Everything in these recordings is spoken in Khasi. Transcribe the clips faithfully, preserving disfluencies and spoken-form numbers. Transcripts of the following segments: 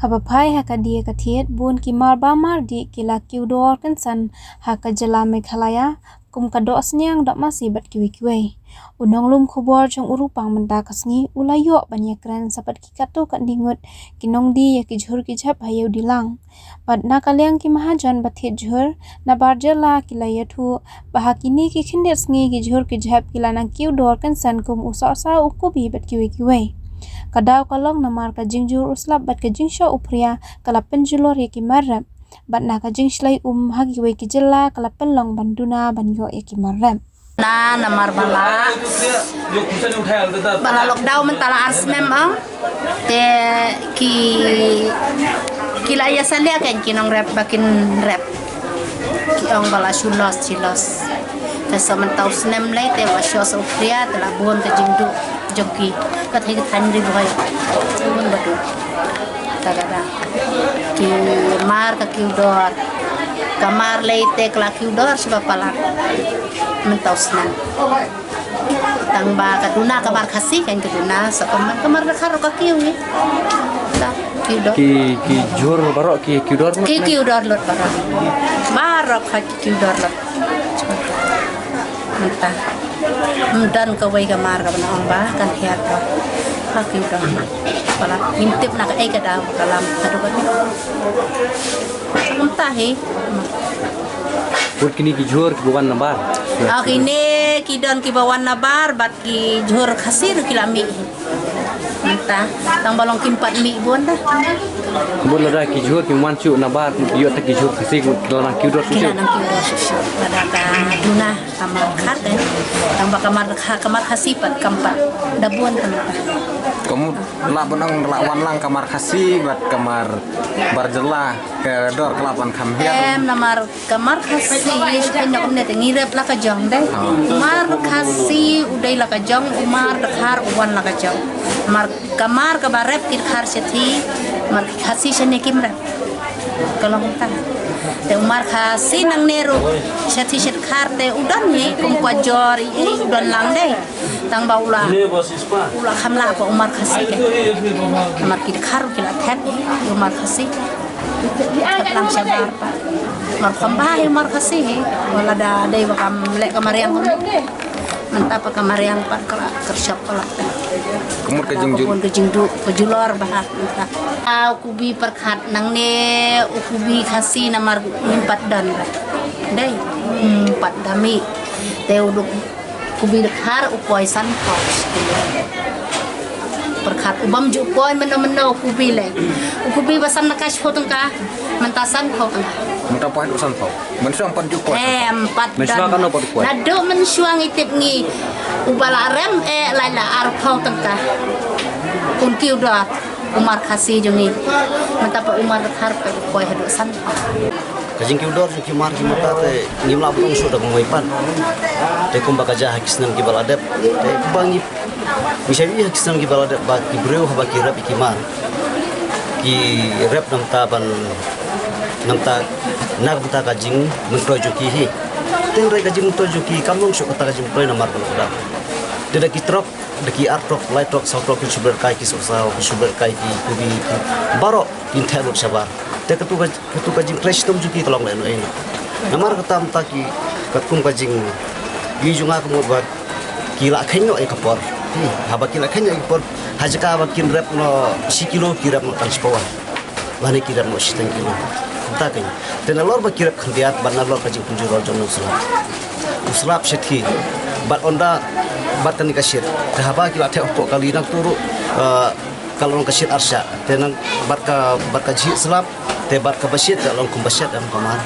Kaba phai ha ka die ka thied, bun ki mar ba mar dih ki la kiew dor kynsan ha ka jylla Meghalaya, kum ka Dohsniang, Dohmasi bad kiwei kiwei. U nonglum khubor jong u Rupang mynta ka sngi u la ïoh ban ïakren sa bad ki katto katne ngut ki nongdie ïa ki jhur ki jhep ha Ïewdilang. Bad na ka liang ki mahajon ba thied jhur na bar jylla ki la ïathuh ba ha kine ki khyndiat sngi ki jhur ki jhep ki la nang kiew dor kynsan kum u sohsa, u kubi bad kiwei kiwei. Ka daw ka long namar ka jingjur u slap bad ka jingshoh u phria ka la pynjulor ïa ki mar rep. Bad na ka jingshlei um ha kiwei ki jylla ka la pynlong ban duna ban ïoh ïa ki mar rep. Na namar ba la ba la lockdown mynta la ar snem ong. Te ki ki la ïa salia kein ki nongrep ba kin rep. Ki ong ba la shu los, shu los. Te sa mynta u snem lei te ba shu sa u phria te la bun ka jingduh jong ki. Ka thei ka thaiñ Ri Bhoi. Bun ba duh. Ta ka da. Ki mar ka kiew dor. Ka mar lei te ka la kiew dor shu ba palat. Mynta u snem. Tang ba ka duna ka mar Khasi kein ka duna sa ka mar, ka mar Dkhar ka kiew ngi. Ta kiew dor. Ki ki jhur baroh ki kiew dor. Ki kiew dor lut baroh. Baroh ka kiew dor lut. Mynta. Ym don kawei ka mar kaba nga ong ba kan hiar ka. Ka kiew dor. Palat ngim tip na kaei ka daw ka lam ka dor. Mynta hi. Put kine ki jhur kiba wan nabar. Ah, kine ki don kiba wan nabar bad ki jhur Khasi ruh ki la mih. Mynta tang ba long kim pat mih bun dah. Bun lada ki jhur ki wan shuh nabar, ïoh ta ki jhur Khasi ki la nang kiew dor shuh. Ki la nang kiew dor shuh shuh. Lada ka duna ka mar Dkhar kan. Tang ba ka mar Dkhar, ka mar Khasi pat kam pat da bun ka mynta. Ka mut lah ban ong lah wan lang ka mar Khasi bad ka mar bar jylla, ka dor ka lah ban kham hiar. Em, namar ka mar Khasi, shu pyndonkam ne te ngi rep la ka jong dei. Mar Khasi u dei la ka jong, u mar Dkhar u wan la ka jong. Mar ka mar kaba rep ki Dkhar shathie, mar Khasi shane kim rep. Ka long ta. Te u mar Khasi nangne ruh shathie sha Dkhar te u don hi kum ka jor i, i u don lang dei. Tang ba u la u la kham lah ba u mar Khasi te. Mar ki Dkhar ki la thep i u mar Khasi. Thep lang shabar pa. Mar kham ba i u mar Khasi hi. Wala da dei ba kam leh ka mariang. Mynta pa ka mariang pat ka la kyrshop ka la. Ka mut ka jingju- ka jingduh ka julor ba ha mynta. Au kubi pyrkhat nangne u kubi Khasi namar ngim pat don ba. Dei, ngim pat da mih. Te u duk kubi Dkhar u poi sanphew. Pyrkhat u bym ju poi mynno mynno u kubi lei. U kubi ba san na ka shiphew tyngka, mynta sanphew tyngka. Mynta poi u sanphew. Mynshuwa pat ju poi. Eh, em pat. Mynshuwa don. Kan u pat poi. Naduh mynshuwa ngi tip ngi. U ba la rem eh lai la arphew tyngka. Un kiew dor. U mar Khasi jong ngi. Mynta pat u mar Dkhar pat u poi haduh sanphew. Ka jingkiew dor jong ki mar ki mynta te ngim lah ban ong shuh da kumwei pat. Te kumba ka jia ha ki snem kiba la dep. Te kumba ngi, ngi shait ïohi ha ki snem kiba la dep ba ki briew haba ki rep ïa ki mar, ki rep namar ban, namar na ka bynta ka jingmyntoi jong ki hi. Te hynrei ka jingmyntoi jong ki kam long shuh kata ka jingmyntoi namar ka lockdown. Te da ki trok, da ki ar trok, lai trok, saw trok, ki shu bret kai, ki sohsa, ki shu bret kai, ki kubi, ki baroh kin theh lut shabar. Te katu ka, katu ka jingtrei shitom jong ki ka long lehnohei noh. Namar kata mynta ki, katkum ka jingïohi jong nga ka mut ba ki la kheiñ noh ïa ka por. Hmm, haba ki la kheiñ noh ïa ka por, ha jaka ba kin rep noh shi kilo, ki rep noh tang shiphew wan. Lane ki rep noh shiteng kilo. Mynta kein. Te nalor ba ki rep khyndiat bad nalor ka jingpynjulor jong u slap. U slap shathie. Bad ynda bad kane ka shit. Te haba ki la theh hapoh kali nangta ruh, eh, ka long ka shit arshah. Te nang bad ka, bad ka jhieh slap, te bad kaba shit ka long kumba shit em ka mar.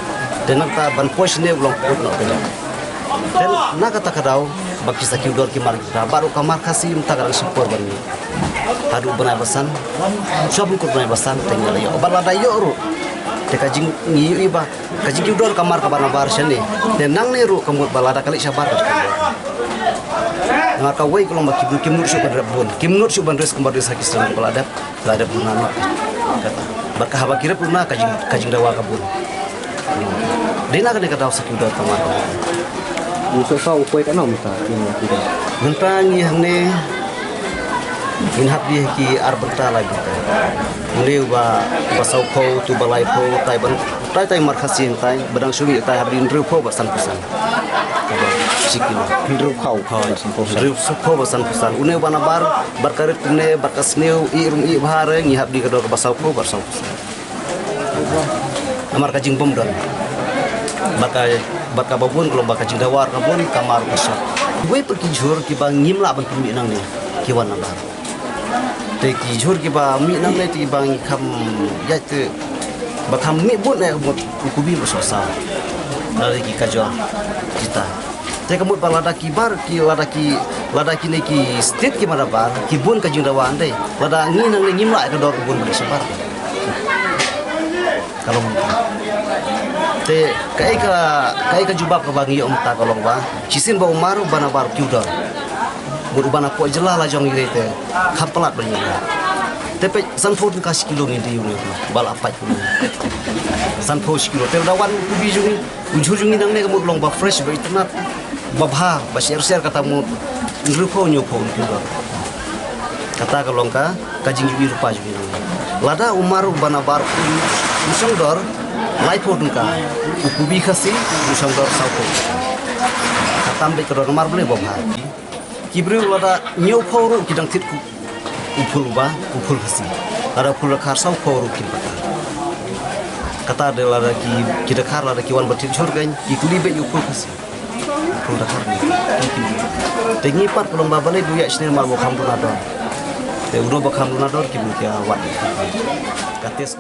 Te nangta ban poi shane u long kut noh kein. Te na kata ka daw ba ki sa kiew dor ki mar kita. Bad ruh ka mar Khasi mynta ka dang shim por ban mih. Haduh bnai ba san. Shuwa ban kut bnai ba san te ngi la ïoh. Bad lada ïoh ruh, te ka jing, ngi ïohi ba ka jingkiew dor ka mar kaba nabar shane. Te nangne ruh ka mut ba lada ka leit shabar ka. Namar kawei ka long ba ki briew kim nud shuh ban rep bun. Kim nud shuh ban risk kumba risk ha ki snem ba la dep. La dep duna noh. Bad ka haba ki rep duna ka jing, ka jingdawa ka bun. Dei na kane ka daw sa kiew dor ka mar ka bun. U sohsa u poi katno mynta, kine ki dor? Mynta ngi hangne Ngin hap dih ki ar bynta lai bynta. Une uba, uba saw phew, tu uba lai phew, tai ban, tai tai mar Khasi tai, ba dang shu mih tai hap dih hynriew phew bad san phew san. Kaba shi kilo. Hynriew phew. Hoi. Hynriew phew bad san phew san. Une uba nabar, bad ka rit kumne, bad ka sniew, ih rum ih bha re, ngi hap dih ka dor kaba saw phew bad saw phew san. Namar ka jingbym don. Bad ka, bad kaba bun ka long ba ka jingdawa ka bun, ka mar ka short. Wei pat ki jhur kiba ngim lah ban pynmih nangne, ki wan nabar. Te ki jhur kiba mih nangne te kiba ngi kham ïaid te ba kham mih bun eh mut u kubi ba sosa. Lada ki kajor kita. Te ka mut ba lada ki bar ki lada ki lada kine ki state kiba nabar ki bun ka jingdawa ndei. Lada ngi nangne ngim lah ka dor ka bun ba shabar. Ka long mynta. Te kaei ka kaei ka jubab kaba ngi ïoh mynta ka long ba shisien ba u mar uba nabar ki u dor. Mut uba napoh jylla la jong ïa te kham palat ba ngi. Te peit san phew tyngka shi kilo ngi dei une ba la pait une. San phew shi kilo te da wan u kubi jong ngi u jhur jong ngi nangne ka mut long ba fresh ba itynnat ba bha ba sher sher kata mut hynriew phew hynñiew phew ki dor. Kata ka long ka ka jingjub ïa rupa jong ngi nangne. Lada u mar uba nabar u shong dor lai phew tyngka, u kubi Khasi u shong dor saw phew. Kata mbeit ka dor namar balei ba bha. Ki briew lada hynñiew phew ruh ki dang thied u phul uba, u phul Khasi. Lada u phul Dkhar saw phew ruh kin patar. Kata de lada ki, ki Dkhar lada ki wan ba thied jhur kein, ki kuli beit u phul Khasi. U phul Dkhar ni. Te ngi pat ka long ba balei ba u ïaid shnong mar ba kham duna dor. Te u dor ba kham duna dor ki bun ki ïa wad. Ka test.